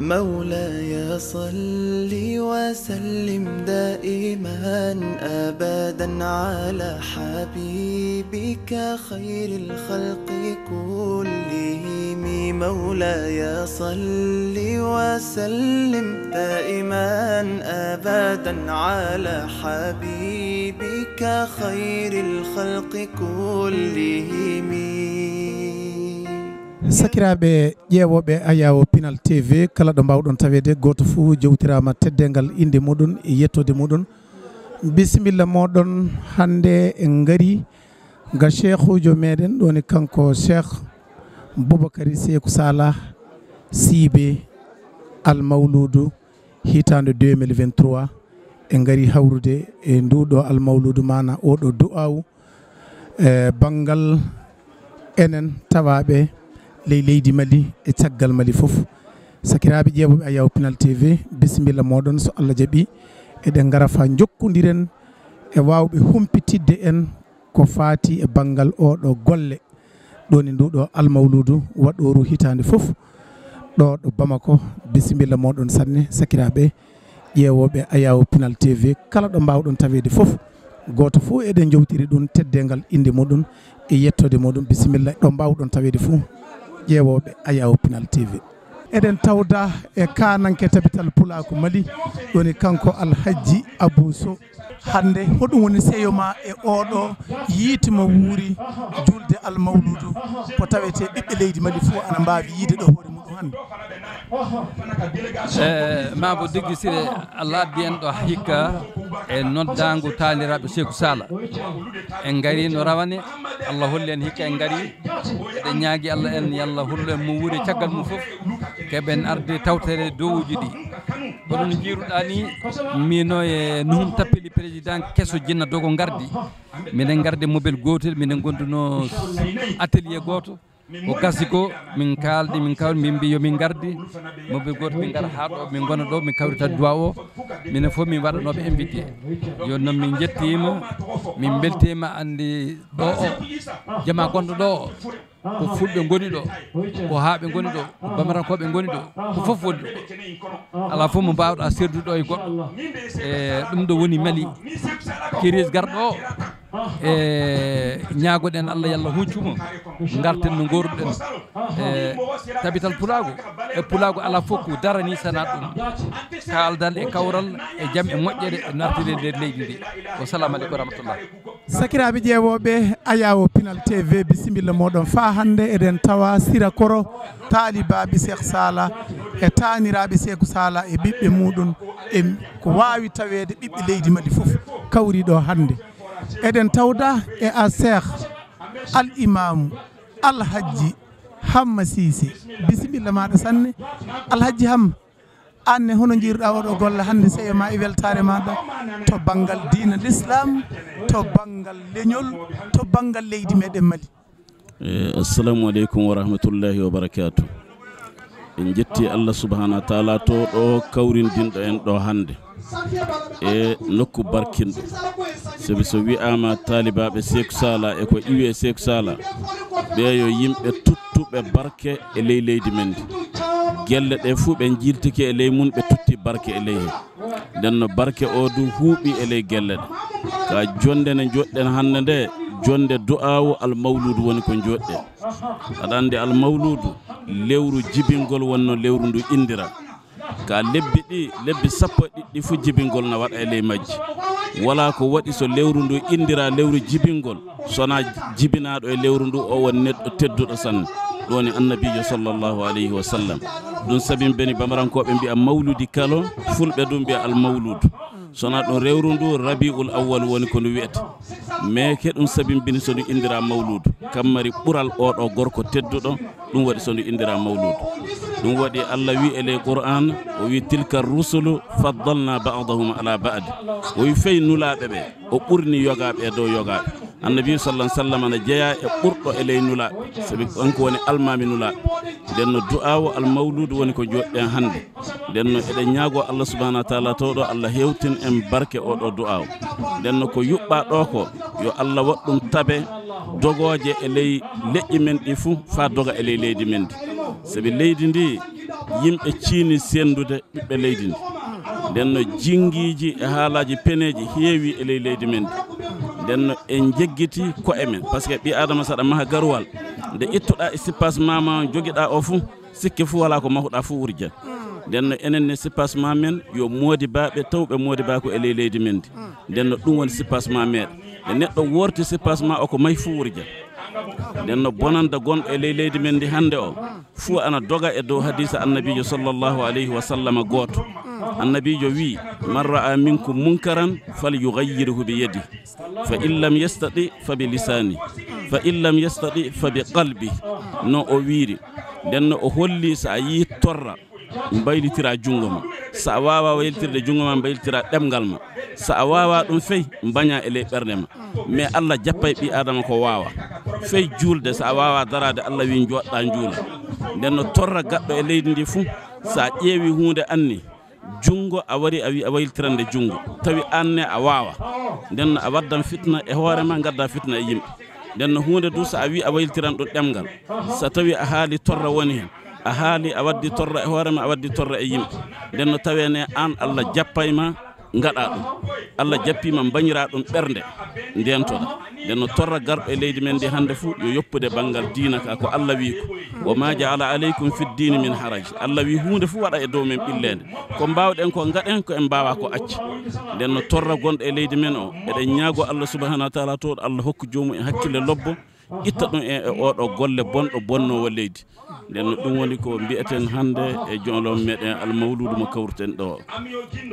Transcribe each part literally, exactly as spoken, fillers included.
مولاي صل وسلم دائما أبدا على حبيبك خير الخلق كلهم. مولاي صل وسلم دائما أبدا على حبيبك خير الخلق كلهم. Sakiraaɓe ƴeewooɓe Ayaawo Pinal T V, kala ɗo mbaawɗon taweede, gooto fof jewtiraama teddeengal innde muɗum e yettoode muɗum. Bisimilla mooɗon, hannde en ngarii ga ceekhuujo meeɗen, ɗo woni kanko Cheikh Boubacar Seeku Salah Siibee Al Mawluudu hitaande deux mille vingt-trois. En ngarii hawrude e nduu ɗoo Al Mawluudu, maana oo ɗoo du'aawu, e banngal enen tawaaɓe ley leydi Mali e caggal Mali fof. Sakiraaɓe ƴeewooɓe Ayaawo Pinal T V, bisimilla mooɗon, so Allah jaɓii, eɗen ngara faa njokkondiren e waawɓe humpitidde en ko faati e banngal oo ɗoo golle, ɗo woni nduu ɗoo Al Mawluudu waɗooru hitaande fof ɗo ɗo Bamako. Bisimilla mooɗon sanne, sakiraaɓe ƴeewooɓe Ayaawo Pinal T V, kala ɗo mbaawɗon taweede fof, gooto fof eɗen njowtiri ɗum teddeengal innde muɗum e yettoode muɗum. Bisimilla ɗo mbaawɗon taweede fof, ƴeewooɓe Ayaawo Pinal T V. Eɗen tawda e kaananke Tabital Pulaaku Mali, woni kanko Alhajji Abuu Sow. Hannde, hoɗum woni seyo ma e oo ɗoo yiite mo wuuri juulde Al Mawluudu, ko tawetee ɓiɓɓe leydi Mali fof ana mbaawi yiide ɗo hoore muɗum hannde? E maabo Deggi Sire, Allah addi en ɗo hikka e noddaango taaniraaɓe Seeku Saala. En ngarii no rawane, Allah holli en hikka en ngarii. Eɗen ñaagi Allah en, yo Allah hollu en mo wuuri e caggal mum fof. Keɓen arde tawtere dowuuji ɗi. Kono no njiiruɗaa ni, mino e Nuhum Tappeli, président keso Jinna Dogo ngardi. Minen ngardi mobel gootel, minen ngondunoo atelier gooto. Ko gasi ko, min kaaldi, min kawri, min mbi yo min ngardi. Mobel gootel, min ngara haa ɗo, min ngona ɗo, min kawrita duwa o. Minen fof min waɗanooɓe invité. Jooni noon min njettiima, min mbeltiima, anndi ɗo o, jama gonɗo ɗo o. Ko fulɓe ngoni ɗo, ko haaɓe ngoni ɗo, ko bamarankooɓe ngoni ɗo, ko fof woni ɗo. Alaa fof mo mbaawɗa serdude ɗo e goɗɗo. E ɗum ɗo woni Mali. Kiris garɗo o, e ñaagoɗen Allah, yo Allah huncu mo. Ngarten no ngooruɗen. E tabital pulaagu, e pulaagu alaa fof ko darani sana ɗum. Kaaldal e kawral e jam e moƴƴere e nartire nder leydi ndi. Wassalamu aleykum wa rahmatullah. Sakiraaɓe ƴeewooɓe Ayaawo Pinal T V, bisimilla mooɗon. Faa hannde eɗen tawa Sira Koro, taalibaaɓe Seeku Saala e taaniraaɓe Seeku Saala e ɓiɓɓe muuɗum, e ko waawi taweede ɓiɓɓe leydi Mali fof kawri ɗo hannde. Eɗen tawda e a Seeku Al Imaamu Alhajji Hamma Siise. Bisimilla maaɗa sanne, Alhajji Hamma. Aan ne, hono njiiruɗaa oo ɗoo golle hannde, seyo ma e weltaare maaɗa to banngal diina Lislaam, to banngal leñol, to banngal leydi meɗen Mali? Eh, assalamu aleykum wa rahmatullahi wa barakatuh. En njetti Allah subhanahu wa taala to ɗo kawrindinɗo en ɗo hannde e nokku barkinɗo. Sabi so wi'aama taalibaaɓe Seeku Saala e ko iwi e Seeku Saala, ɓe yo yimɓe tuttuɓe barke e ley leydi men ndi. Gelle ɗe fuu ɓe njiiltike e ley mum, ɓe tutti barke e ley he. Nden no barke o du huuɓi e ley gelle ɗe. Ka jonde nde njoɗɗen hannde nde, jonde du'aawu almawluudu woni ko njoɗɗen. Aɗa anndi almawluudu, lewru jibingol wonno lewru ndu indira. Ka lebbi ɗi, lebbi sappo e ɗiɗi ɗi fu jibingol na waɗa e ley majji. Wala ko waɗi so lewru ndu indira lewru jibingol, sona jibinaaɗo e lewru ndu o won neɗɗo tedduɗo sanne. Ɗum woni annabiijo sallallahu alayhi wa sallam. Ɗum sabi beni bamarankooɓe mbi'a mawludi kalo, fulɓe du mbi'a almawluudu. Sona ɗum lewru ndu rabiul awwal woni ko ndu wi'ete. Meeke ɗum sabimbini so ndu indira mawluudu. Kam mari ɓural oo ɗoo gorko tedduɗo, ɗum waɗi so ndu indira mawluudu. Ɗum waɗi Allah wi e ley Qur'an, o wi tilka rusulu faddalna ba'dahum ala ba'd. O wi fey nulaaɓe ɓe, o ɓurni yogaaɓe e dow yogaaɓe. Annabi sallallahu alaihi wasallam ana jeyaa e ɓurɗo e ley nulaaɓe, sabi kanko woni almaami nulaaɓe. Nden no du'aawo almawluudu woni ko njoɗɗen hannde. Nden no eɗen ñaago Allah subhanahu wa taala tawɗo Allah hewtin en barke oo ɗoo du'aawo. Nden no ko yuɓɓa ɗoo ko, yo Allah waɗ ɗum tabe dogooje e ley leƴƴi men ɗi fuu faa doga e ley leydi men ndi. Sabi leydi ndi Yimɓe ciini senndude ɓiɓɓe leydi ndi. Nden no jingiiji e haalaaji peneeji heewi e ley leydi men ndi. Nden no en njeggiti ko'e men, parce que ɓii Aadama, saɗa maha garuwal, nde ittuɗaa e sippas ma ma jogiɗaa o fuu, sikke fuu walaa ko mahuɗaa fuu wurjan. Nden no enen ne sippas ma men yo moodi baaɓe tawɓe moodi baa ko e ley leydi men ndi. Nden no ɗum woni sippas ma meeɗa. Nde neɗɗo worti sippas ma o ko mahi fuu wurjan. Nden no bonanda gonɗo e ley leydi men ndi hannde o, fuu ana doga e dow hadiisa Annabiijo sallallahu alayhi wa sallama gooto. Annabiijo wi'i, "Man ra'a minkum munkaran falyughayyirhu bi yadihi, fa in lam yastati fa bi lisani, fa in lam yastati fa bi qalbi." No o wiiri. Nden no o holli, so a yii torra, mbaylitiraa junngo ma. So a waawaa wayltirde junngo ma, mbaylitiraa ɗemngal ma. So a waawaa ɗum fey, mbañaa e ley ɓernde ma. Mais Allah jappay ɓii Aadama ko waawaa. Fey juulde, so a waawaa daraade, Allah wi'i njooɗɗaa njuula. Nden no torra gaɗɗo e leydi ndi fuu, so a ƴeewi huunde anni, junngo a wari a wi'i a waylitiran nde junngo. Tawi aan ne a waawaa. Nden no a waddan fitna e hoore ma, ngaddaa fitna e yimɓe. Nden no huunde du so a wi'i a waylitiran ɗum ɗemngal. So tawi a haali torra woni heen. A haali a waddi torra e hoore ma, a waddi torra e yimɓe. Nden no tawee ne aan Allah jappay ma, ngaɗaa ɗum. Allah jappii ma mbañiraa ɗum ɓernde, ndeentoɗaa. Nden no torra garɗo e leydi men ndi hannde fuu yo yoppude banngal diina ka ko Allah wi'i ko. "Wa ma ja'ala alaykum fid dini min haraj." Allah wi'i huunde fuu waɗa e dow men ɓilleende. Ko mbaawɗen ko ngaɗen, ko en mbaawaa ko acca. Nden no torra gonɗo e leydi men o, eɗen ñaago Allah subhanahu wa taala to Allah hokku joomum en hakkille lobbo, itta ɗum en e oɗo golle bonɗo bonnoowo leydi. Nden no ɗum woni ko mbi'eten hannde e joolom meɗen almawluudu mo kawrten ɗo.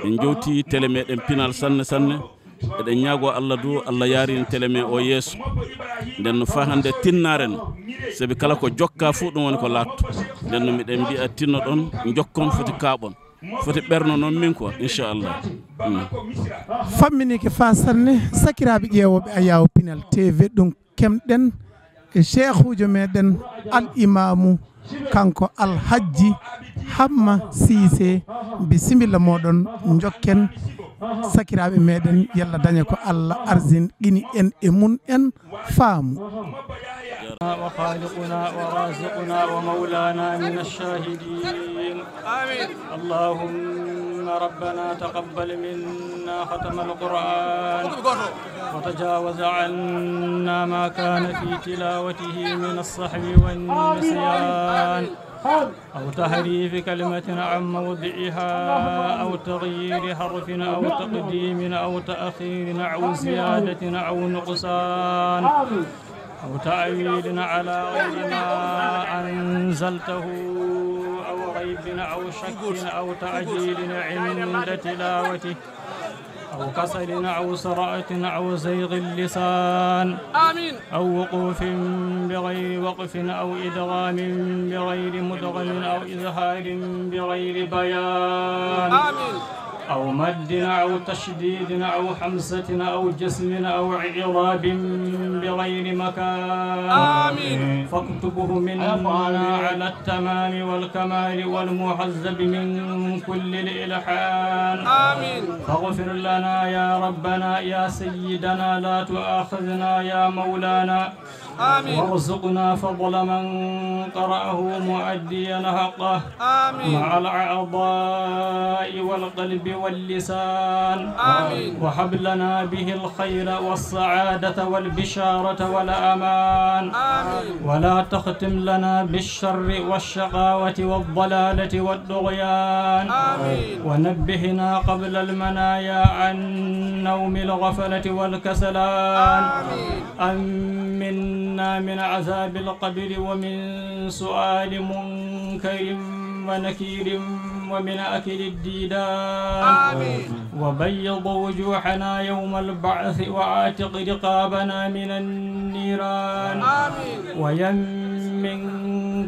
En jowti tele meɗen pinal sanne sanne. Eɗen ñaago Allah du, Allah yaarin tele men o yeeso. Nden no faa hannde tinnaare no. Sabi kala ko jokka fuu ɗum woni ko laatto. Nden no miɗen mbi'a tinnoɗon, njokkon foti kaaɓon. Foti ɓerno noon min quoi, inchallah. Mm. Famminike faa sanne, sakiraaɓe ƴeewooɓe Ayaawo Pinal T V, ɗum kemɗen e ceekhuujo meɗen al imaamu, kanko Alhajji Hamma Siise. Bisimilla mooɗon, njokken sakiraaɓe meɗen, yalla daña ko Allah arsin qini en e mum en faamu. وخالقنا ورازقنا ومولانا من الشاهدين. اللهم ربنا تقبل منا ختم القرآن وتجاوز عنا ما كان في تلاوته من السهو والنسيان أو تحريف كلمة عن موضعها أو تغيير حرف أو تقديم أو تأخير أو زيادة أو نقصان أو تأويل على غير ما أنزلته أو ريب أو شك أو تعجيل عند تلاوته أو كسل أو سرعة أو زيغ اللسان أو وقوف بغير وقف أو إدغام بغير مدغم أو إظهار بغير بيان أو مد أو تشديد أو همزة أو جزم أو إعراب بغير مكان. آمين. فاكتبه منا على التمام والكمال والمهذب من كل الإلحان. آمين. فاغفر لنا يا ربنا يا سيدنا لا تؤاخذنا يا مولانا آمين. وارزقنا فضل من قرأه مؤديا حقه آمين. مع الأعضاء والقلب واللسان آمين. وهب لنا به الخير والسعادة والبشارة والأمان آمين. ولا تختم لنا بالشر والشقاوة والضلالة والطغيان آمين. ونبهنا قبل المنايا عن نوم الغفلة والكسلان آمين. أمنا من عذاب القبر ومن سؤال منكر ونكير ومن أكل الديدان آمين. وبيض وجوهنا يوم البعث وأعتق رقابنا من النيران آمين. ويمن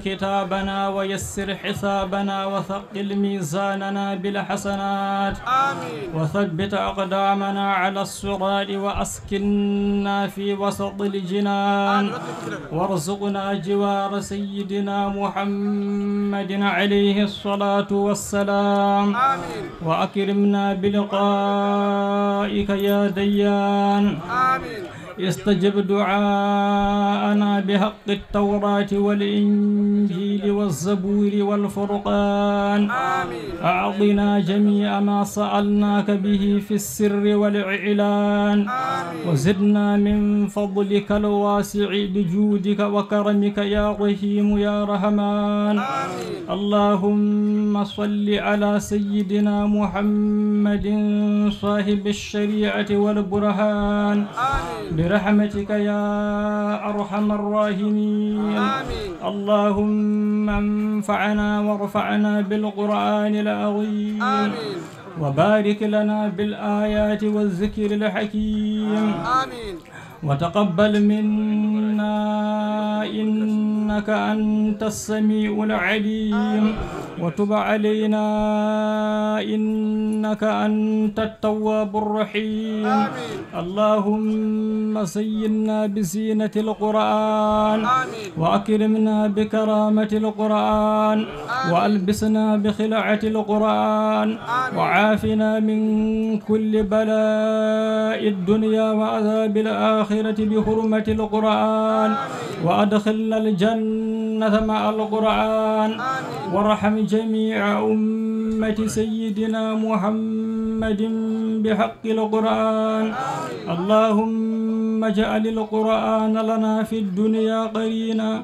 كتابنا ويسر حسابنا وثقل ميزاننا بالحسنات آمين. وثبت أقدامنا على الصراط وأسكننا في وسط الجنان وارزقنا جوار سيدنا محمد عليه الصلاة والسلام آمين. وأكرمنا بلقائك يا ديان آمين. استجب دعاءنا بحق التوراة والإنجيل والزبور والفرقان. آمين. أعطنا جميع ما سألناك به في السر والإعلان. آمين. وزدنا من فضلك الواسع بجودك وكرمك يا رحيم يا رحمن. آمين. اللهم صل على سيدنا محمد صاحب الشريعة والبرهان. آمين. برحمتك يا أرحم الراحمين. آمين. اللهم انفعنا وارفعنا بالقرآن العظيم. آمين. وبارك لنا بالآيات والذكر الحكيم. آمين. وتقبل منا إنك أنت السميع العليم. وتب علينا إنك أنت التواب الرحيم. آمين. اللهم زينا بزينة القرآن. آمين. وأكرمنا بكرامة القرآن. آمين. وألبسنا بخلعة القرآن. آمين. وعافنا من كل بلاء الدنيا وعذاب الآخرة بحرمة القرآن. آمين. وأدخلنا الجنة مع القرآن. آمين. وارحم جميع أمة سيدنا محمد بحق القرآن. آمين. اللهم اجعل القرآن لنا في الدنيا قرينا،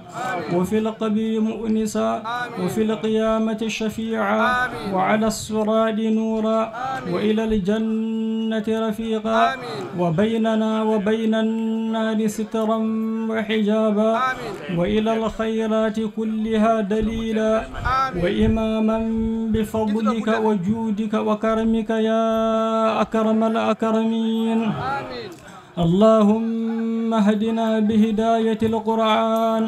وفي القبر مؤنسا، وفي القيامة شفيعا، وعلى الصراط نورا، وإلى الجنة رفيقا، وبيننا وبين النار سترا وحجابا، وإلى الخيرات كلها دليلا، وإماما بفضلك وجودك وكرمك يا أكرم الأكرمين. اللهم اهدنا بهداية القرآن،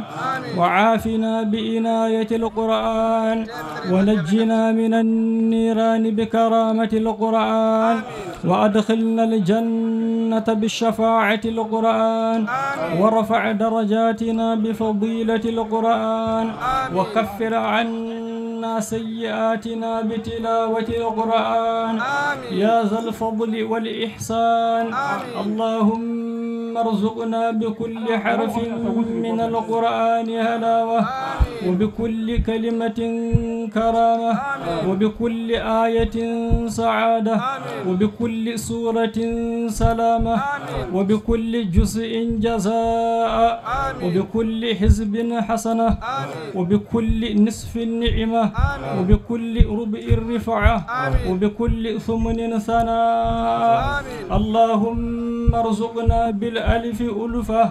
وعافنا بعناية القرآن، ونجنا من النيران بكرامة القرآن، وأدخلنا الجنة بشفاعة القرآن، وارفع درجاتنا بفضيلة القرآن، وكفر عنا سيئاتنا بتلاوة القرآن. آمين. يا ذا الفضل والإحسان. آمين. اللهم ارزقنا بكل حرف من القرآن حلاوة، وبكل كلمة كرامة، وبكل آية سعادة، وبكل سورة سلامة، وبكل جزء جزاء، وبكل حزب حسنة، وبكل نصف نعمة، وبكل ربع رفعة، وبكل ثمن ثناء. اللهم ارزقنا بالألف ألفة،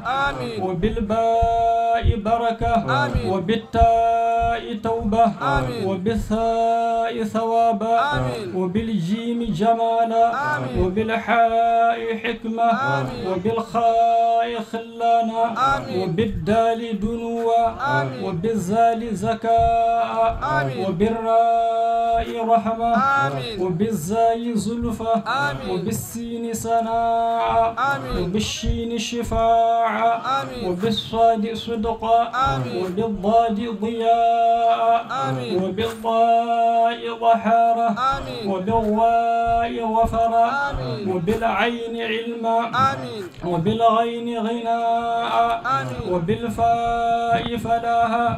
وبالباء بركة، وبالتاء توبة، وبالثاء ثوابا، وبالجيم جمالا، وبالحاء حكمة، وبالخاء خلانا، وبالدال دنوا، وبالزال زكاء، وبالراء رحمة، وبالزاي زلفى، وبالسين سناء، وبالشين شفاعة، وبالصاد صدقا، وبالضاد ضياء، وبالضاء طهارة، وبالواء ظفرا، وبالعين علما، وبالغين غناء، وبالفاء فلاحا،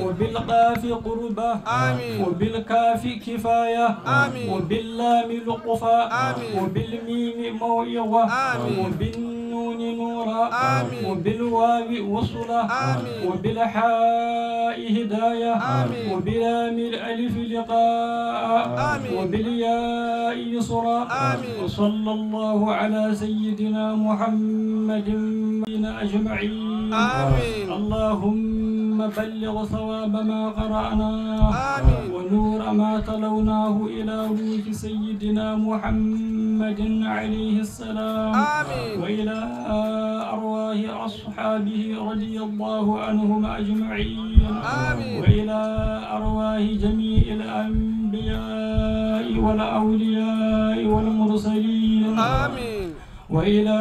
وبالقاف قربا، وبالكاف كفاية، وباللام لطفا، وبالميم موعظة، وبالنون نورا، وبالواو وصلا، وبالحاء هداية، وبلام الألف لقاء، وبالياء يسرا. وصلى الله على سيدنا محمد أجمعين. آمين. اللهم بلغ ثواب ما قرأناه، آمين، ونور ما تلوناه إلى روح سيدنا محمد عليه السلام، آمين، وإلى أرواح أصحابه رضي الله عنهم أجمعين، آمين، وإلى أرواح جميع الأنبياء والأولياء والمرسلين، آمين، وإلى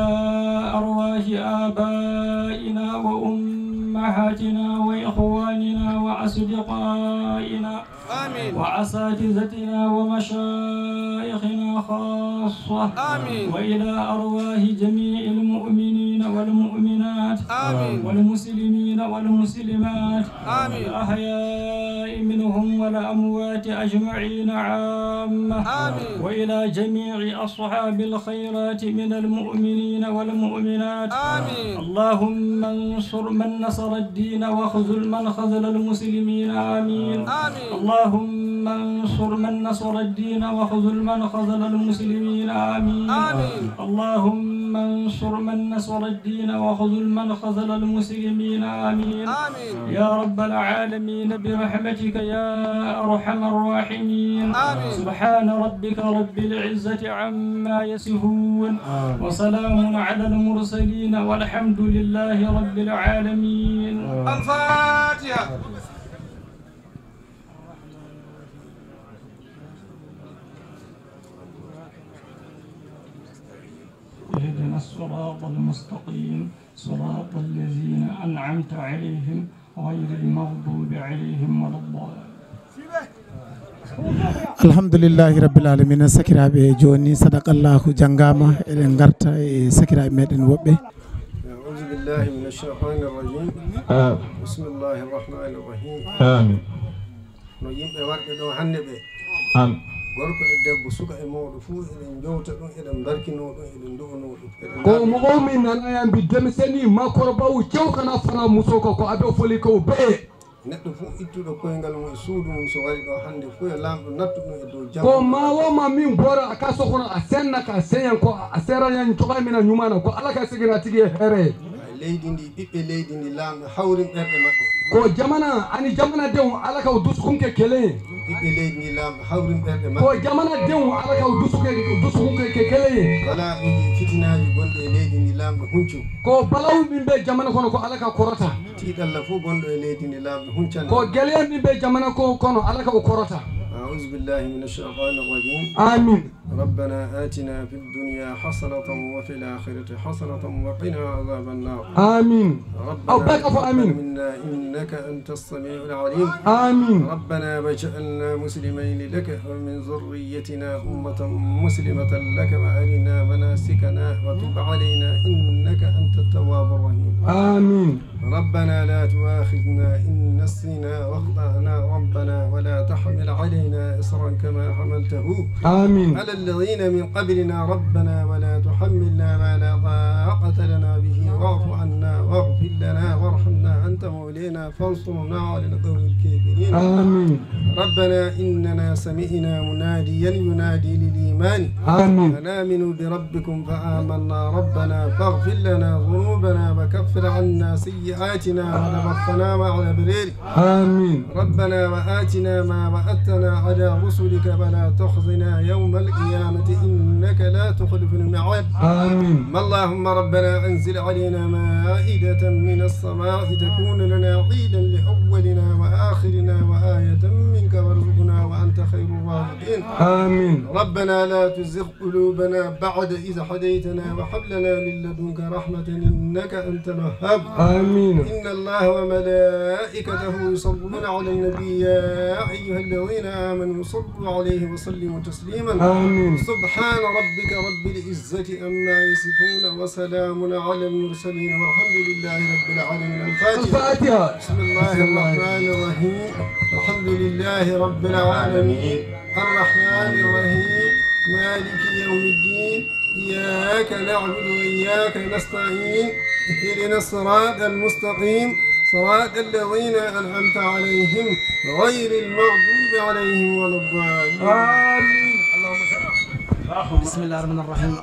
أرواح آبائنا وأمهاتنا وإخواننا وأصدقائنا آمين. وأساتذتنا ومشايخنا خاصة. آمين. وإلى أرواح جميع المؤمنين والمؤمنات. آمين. والمسلمين والمسلمات. آمين. الأحياء منهم والأموات أجمعين عامة. آمين. وإلى جميع أصحاب الخيرات من المؤمنين والمؤمنات. آمين. اللهم انصر من نصر الدين واخذل من خذل المسلمين. آمين. آمين. اللهم انصر من نصر الدين واخذل من خذل المسلمين. آمين. آمين. اللهم انصر من نصر الدين واخذل من خذل المسلمين. آمين. آمين. يا رب العالمين برحمتك يا أرحم الراحمين. آمين. سبحان ربك رب العزة عما يصفون. آمين. وسلام على المرسلين والحمد لله رب العالمين. الفاتحة. اهدنا الصراط المستقيم، صراط الذين أنعمت عليهم، غير المغضوب عليهم ولا الضالين. Alhamdulillahi rabbil alamina. Sakiraaɓe, jooni sadaqallahu janngaama, eɗen ngarta e sakiraaɓe meɗen woɓɓe. أعوذ بالله من الشيطان الرجيم. آمين. بسم الله الرحمن الرحيم. آمين. No yimɓe warɓe ɗo hannde ɓe. Am. Gorko e debbo, suka e mawɗo fuu, eɗen njowta ɗum, eɗen mbarkinoo ɗum, eɗen ndu'unoo ɗum, eɗen Ko mo o min nan ayambi demseni makoro bawu cew kana fana musoko ko abe foli ko be. Neɗɗo fuu ittuɗo koyngal mum e suudu mum, so wari ɗo hannde fuu, yo Laamɗo nattu ɗum e dow jam. Ko ma wo ma min bora a ka sokono a senna ka seyan ko a sera yan coka mina nyumana ko ala ka sigina tigi e here. Leydi ndi, ɓiɓɓe leydi ndi, Laamɗo hawrin ɓerɗe maɓɓe. Ko jamana, ani jamana de on ala ka o dusukunke kele. Ɓiɓɓe leydi ndi, Laamɗo hawrin ɓerɗe maɓɓe. Ko jamana de on ala ka o dusuke, dusukunke ke kele. Balaaji, fitinaaji gonɗi e leydi ndi, Laamɗo huncu. Ko balawu min be jamana kono ko ala ka korata. Tiiɗalla fof gonɗo e leydi ndi, Laamɗo huncana. Ko geleya min be jamana ko kono ala ka o korata. أعوذ بالله من الشيطان الرجيم. Amin. ربنا آتنا في الدنيا حسنة وفي الآخرة حسنة وقنا عذاب النار. Amin. ربنا أو بقى تقبل آمين. منا إنك أنت السميع العليم. Amin. ربنا واجعلنا مسلمين لك ومن ذريتنا أمة مسلمة لك وأرنا مناسكنا وتب علينا إنك أنت التواب الرحيم. Amin. ربنا لا تؤاخذنا إن نسينا واخطأنا ربنا ولا تحمل علينا إصرا كما حملته Amin. على الذين من قبلنا ربنا ولا تحملنا ما لا طاقة لنا به واعف عنا واغفر لنا وارحمنا أنت مولانا فانصرنا على القوم الكافرين. Amin. ربنا إننا سمعنا مناديا ينادي للإيمان Amin. أن آمنوا بربكم فآمنا ربنا فاغفر لنا ذنوبنا وكفر عنا سيئاتنا وتوفنا مع الأبرار. Amin. ربنا وآتنا ما وعدتنا على رسلك ولا تخزنا يوم القيامة إنك لا تخلف الميعاد. Amin. اللهم ربنا أنزل علينا مائدة من السماء تكون لنا عيدا لأولنا وآخرنا وآية منك وارزقنا وأنت خير الرازقين. Amin. ربنا لا تزغ قلوبنا بعد إذ هديتنا وهب لنا من لدنك رحمة إنك أنت الوهاب. Amin. إن الله وملائكته يصلون على النبي يا أيها الذين آمنوا صلوا عليه وسلموا تسليما. Amin. سبحان ربك رب العزة عما يصفون وسلام على المرسلين والحمد لله رب العالمين. الفاتحة. الفاتحة. بسم الله الرحمن الرحيم. الحمد لله رب العالمين. الرحمن الرحيم. مالك يوم الدين. إياك نعبد وإياك نستعين. اهدنا الصراط المستقيم. صراط الذين أنعمت عليهم غير المغضوب عليهم ولا الضالين. آمين. بسم الله الرحمن الرحيم.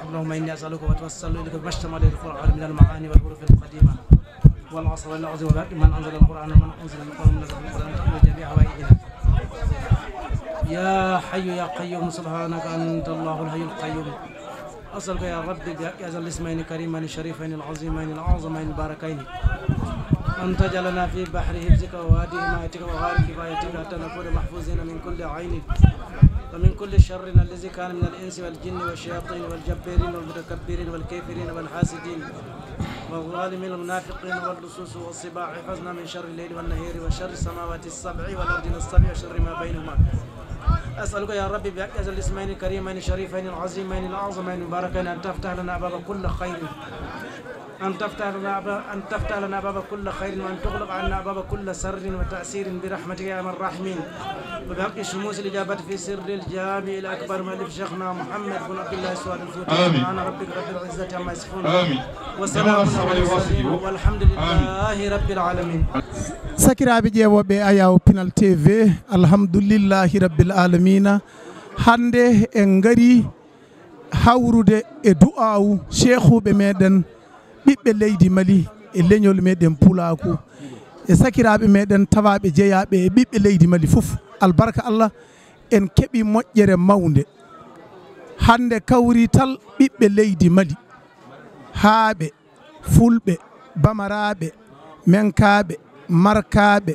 اللهم إني أسألك وأتوسل إليك بما اشتمل عليه القرآن من المعاني والحروف القديمة والعصر العظيم وبحق من أنزل القرآن ومن أنزل القرآن من القرآن وجميع حوائجنا. يا حي يا قيوم سبحانك أنت الله الحي القيوم. أسألك يا رب بحق هذا الاسمين الكريمين الشريفين العظيمين الأعظمين الباركين أن تجعلنا في بحر حفظك ووادي حمايتك وغار كفايتك حتى نكون محفوظين من كل عين ومن كل شر الذي كان من الإنس والجن والشياطين والجبارين والمتكبرين والكافرين والحاسدين والظالمين والمنافقين واللصوص والصباع، احفظنا من شر الليل والنهار وشر السماوات السبع والأرض السبع وشر ما بينهما. أسألك يا ربي بحق هذا الاسمين الكريمين الشريفين العظيمين الأعظمين المباركين أن تفتح لنا أبواب كل خير، أن تفتح لنا أبا-، أن تفتح لنا أبواب كل خير، وأن تغلق عنا أبواب كل شر وتأثير برحمتك يا أرحم الراحمين. وبحق شموس الإجابة في سر الجامع الأكبر مؤلف شيخنا محمد بن عبد الله السواد الفوتي. آمين. سبحان ربك رب العزة عما يصفون. آمين. وسلام على المرسلين والحمد لله رب العالمين. Sakiraaɓe ƴeewooɓe Ayaw Pinal T V, alhamdulillahi rabbil alamina. Hannde en ngari hawrude e du'aawu sheekhuuɓe meɗen, ɓiɓɓe leydi Mali, e leñol meɗen Pulaaku, e sakiraaɓe meɗen tawaaɓe jeyaaɓe e ɓiɓɓe leydi Mali fof. Albarka Allah, en keɓi moƴƴere mawnde. Hannde kawrital ɓiɓɓe leydi Mali, haaɓe, fulɓe, bamaraaɓe, menkaaɓe, markaaɓe,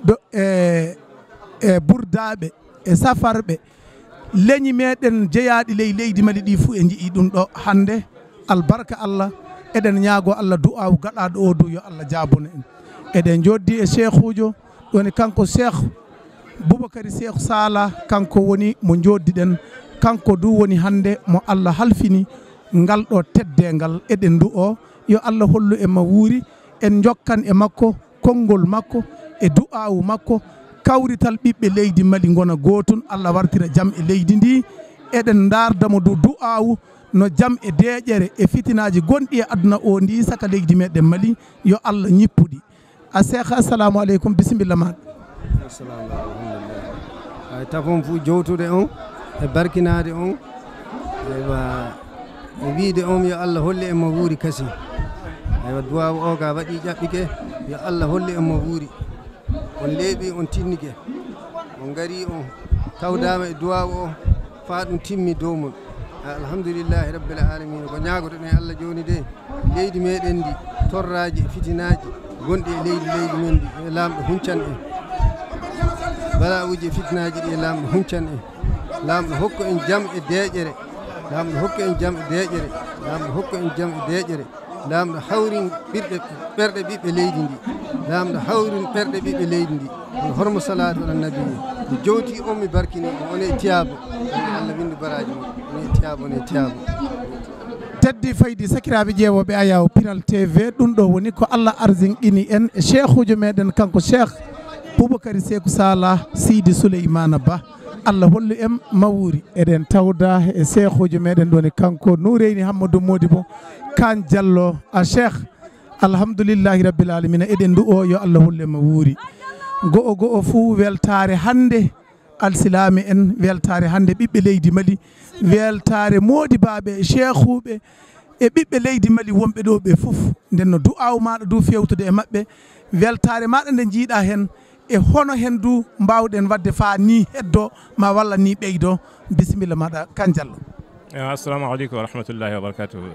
do-, e, e burdaaɓe, e safarɓe, leñi meɗen jeyaaɗi ley leydi Mali ɗi fuu, e nji'i ɗum ɗo hannde. Albarka Allah, eɗen ñaagoo Allah du'aawu gaɗaaɗo o dow yo Allah jaabano en. Eɗen njooɗdi e sheekhuujo, woni kanko Cheikh Boubacar Cheikh Sala, kanko woni mo njooɗdiɗen, kanko du woni hannde mo Allah halfini ngal ɗo teddeengal. Eɗen du'oo yo Allah hollu en mo wuuri, en njokkan e makko konngol makko e du'aawu makko, kawrital ɓiɓɓe leydi Mali ngona gootun, Allah wartira jam e leydi ndi. Eɗen ndaarda mo du du'aawu no jam e deeƴere e fitinaaji gonɗi e aduna o ndi saka leydi meɗen Mali, yo Allah ñippu ɗi. A Cheikh, assalamu aleykum, bisimilla maɗa. Assalamu aleykum, alhamdulillah. Ay, tafon fu jowtude on e barkinaade on, eywa, e wiide on yo Allah hollu en mo wuuri kasi. Eywa, duwaawu o ga waɗi ƴaɓɓike, yo Allah hollu en mo wuuri. On leeɓi, on tinnike, on ngari, on tawdaama e duwaawu o faa ɗum timmi dow mon. Alhamdulillahi rabbil alamina. Ko ñaagotoɗen Allah jooni de, leydi meɗen ndi, torraaji e fitinaaji gonɗi e leydi, leydi men ndi, e Laamɗo huncan en. Bala'uuji e fitinaaji ɗi, e Laamɗo huncan en. Laamɗo hokku en jam e deeƴere. Laamɗo hokku en jam e deeƴere. Laamɗo hokku en jam e deeƴere. Laamɗo hawrin ɓirɗe, ɓerɗe ɓiɓɓe leydi ndi. Laamɗo hawrin ɓerɗe ɓiɓɓe leydi ndi. Kono hormo salaatu ala nabi, mi jowti on, mi barkini on, on e tiyaabo. Allah winndi baraaji mon, on e tiyaabo, on e tiyaabo. Teddi faydi sakiraaɓe ƴeewooɓe Ayaw Pinal T V, ɗum ɗo woni ko Allah arzinqini en e sheekhuujo meɗen, kanko Cheikh Boubacar Seeku Salah Sidi Souleymana Ba. Allah hollu en mawuri. Eɗen tawda e sheekhuujo meɗen ɗo woni kanko Noureyni Hammadou Modibo Kan Diallo. A Cheikh, alhamdulillahi rabbil alamina, eɗen du'oo yo Allah hollu en mawuri. Go'o go'o fuu weltaare hannde alsilaame en, weltaare hannde ɓiɓɓe leydi Mali, weltaare moodibaaɓe, sheekhuuɓe e ɓiɓɓe leydi Mali wonɓe ɗo ɓe fof. Nden no du'aawu maɗa du fewtude e maɓɓe, weltaare maɗa nde jiiɗa hen, e hono hen du mbawɗen wadde faa ni heddo ma walla ni ɓeydo. Bisimilla maɗa Kan Diallo. Eh, assalamu aleykum wa rahmatullahi wa barakatuhu.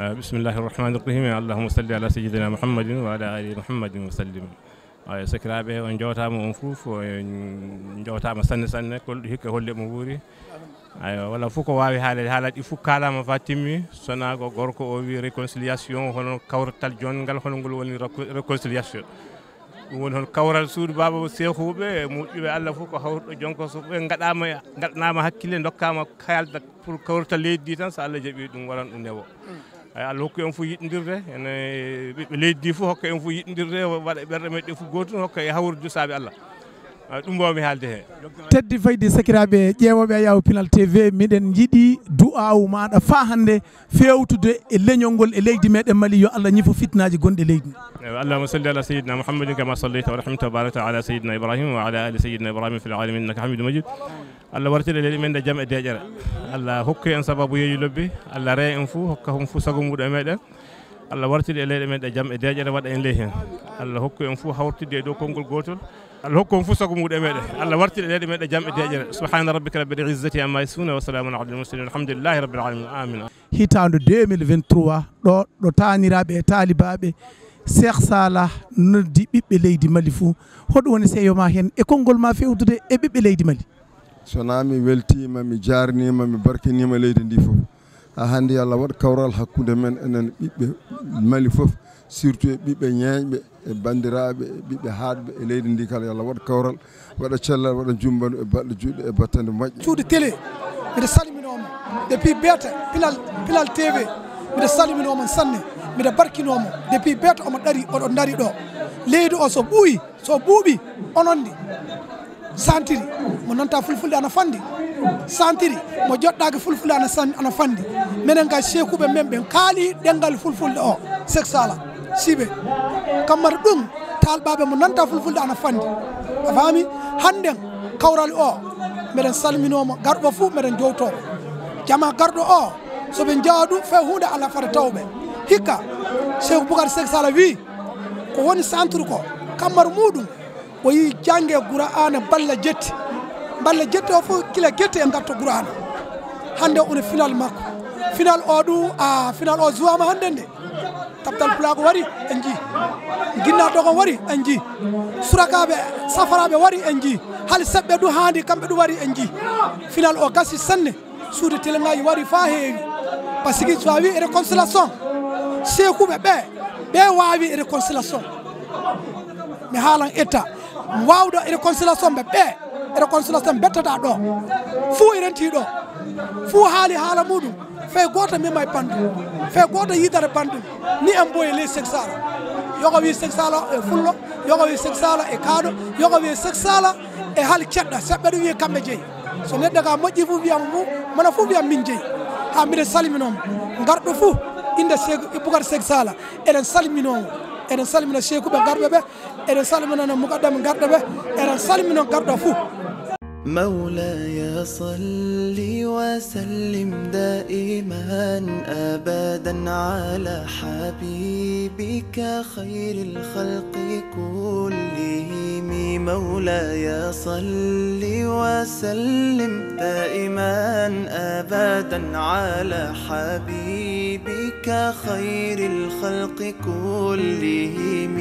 Eh, bismillahi rahmani rahim. Allahumma salli ala sayyidina Muhammadin wa ala ali Muhammadin wa sallim. Ay, sakiraaɓe, on njowtaama on fof, on njowtaama sanne sanne, kolɗo hikka holle mo wuuri. Ay, wala fof ko waawi haaleede, haalaji ɗi fof kaalaama faa timmi, sonaa ko gorko o wi réconciliation, hono kawral jonngal, hono ngol woni réco-, réconciliation. Ɗum woni hono kawral suudu baaba seekhuuɓe, moƴƴuɓe Allah fof ko hawruɗo jonko so ɓe ngaɗaama, ngaɗanaama hakkille, ndokkaama kaalda pour kawrital leydi ndi tan, so Allah jaɓi ɗum waran ɗum newo. Ay, Allah hokku en fof yiɗndirde, ene ɓiɓɓe leydi ndi fof hokka en fof yiɗndirde, waɗa ɓerɗe meɗen fof gootum, hokka e hawrude saabe Allah. Ay, ɗum mbawmi haalde heen. Teddi faydi sakiraaɓe ƴeewooɓe Ayaw Pinal T V, miɗen njiɗi du'aawu maɗa faa hannde fewtude e leñol ngol e leydi meɗen Mali, yo Allah ñifo fitnaaji gonɗi e leydi ndi. Eywa, Allahumma salli ala sayyidina Muhammadin kama sallayta wa rahimta wa barakta ala sayyidina Ibrahim wa ala ali sayyidina Ibrahim fil alamin innaka Hamidum Majid. Allah wartir e leydi men ɗo jam e deeƴere. Allah hokku en sababu yeeyu lobbi. Allah ree en fuu, hokka hon fuu sago muuɗum e meɗen. Allah wartir e leyɗe men ɗo jam e deeƴere, waɗa en ley heen. Allah hokku en fuu hawritde e dow konngol gootol. Allah hokku on fuu sago muuɗum e meɗen. Allah wartir e leyɗe men ɗo jam e deeƴere. Subhana rabbika rabbil izzati amma yasifuna wa salamun ala al mursalin walhamdulillahi rabbil alamin. Amin. Hitaande deux mille vingt-trois, ɗo, ɗo taaniraaɓe e taalibaaɓe Cheikh Salah noddi ɓiɓɓe leydi Mali fuu. Hoɗum woni seeyo ma heen e konngol ma fewtude e ɓiɓɓe leydi Mali? Sonaa mi weltiima, mi jaarniima, mi barkiniima leydi ndi fof. Hannde yo Allah waɗ kawral hakkunde men enen ɓiɓɓe Mali fof, surtout e ɓiɓɓe ñeeñɓe, e banndiraaɓe, e ɓiɓɓe haaɗɓe e leydi ndi kala. Yo Allah waɗ kawral, waɗa cellal, waɗa jumbalu e baɗɗo juuɗe e battande moƴƴe. Cuuɗi télé, mbiɗa salminoo mo. Depuis Beeta, Pinal, Pinal T V, mbiɗa salminoo mo sanne. Mbiɗa barkinoo mo. Depuis Beeta omo ɗari, oɗon ndari ɗo. Leydi o so ɓuuyi, so ɓuuɓi, onon ndi santiri mo nanta fulfulde ana fandi. Santiri mo joɗɗaaki fulfulde ana san-, ana fandi. Menen ka seekuɓe men ɓen kaali ɗenngal fulfulde o, Seksala, Sibe. Kammata ɗum, talɓaaɓe mo nanta fulfulde ana fandi. A faami? Hannden kawral o, meɗen salminoo mo, garɗo fof meɗen jowtoo. Jama garɗo o, so ɓe njawa ɗum, fe huunde ala fata tawɓe. Hikka, Seeku Bukar Seksala wii, ko woni centre ko, kammar muɗum, o yii jannge Qur'aana balla jetti. Balla jetti o fof kila jetti e ngatto Qur'aana. Hannde o woni final makko. Final o ɗum, a, final o juwaama hannde nde. Taptal Pulaagu wari, en njii. Ginnaaɗo Dogon wari, en njii. Surakaaɓe, Safaraaɓe wari, en njii. Hali seɓɓe ɗum haandi, kamɓe ɗum wari, en njii. Final o gasi sanne. Suudu teleŋaaji wari faa heewi. Par ce que so a wii réconciliation, seekuɓe ɓe, ɓe waawi réconciliation. Mi haalan etta. Waawɗo réconciliation ɓe, ɓe réconciliation bettataa ɗo. Fuu e rentii ɗo. Fuu haali haala muɗum. Fee gooto mema e banndum. Fee gooto yiidata banndum. Ni en mboyi ley Seksala. Yogo wii Seksala e fullo, yogo wii Seksala e kaaɗo, yogo wii Seksala e hali ceɗɗa. Seɓɓe ɗum wii kamɓe jeyi. So neɗɗo ka moƴƴi fof wiyam mu, mana fof wiyam min jeyi. Haa mbiɗen salminoo mo. Ngarɗo fof, innde Seek, Bukar Seksala. Eɗen salminoo mo. Eɗen salmina seekuɓe garɓe ɓe. Eɗen salmina no mukaddam garɗo ɓe. Eɗen salmina garɗo fof. مولاي صل وسلم دائما أبدا على حبيبك خير الخلق كلهم. مولاي صل وسلم دائما أبدا على حبيبك خير الخلق كلهم.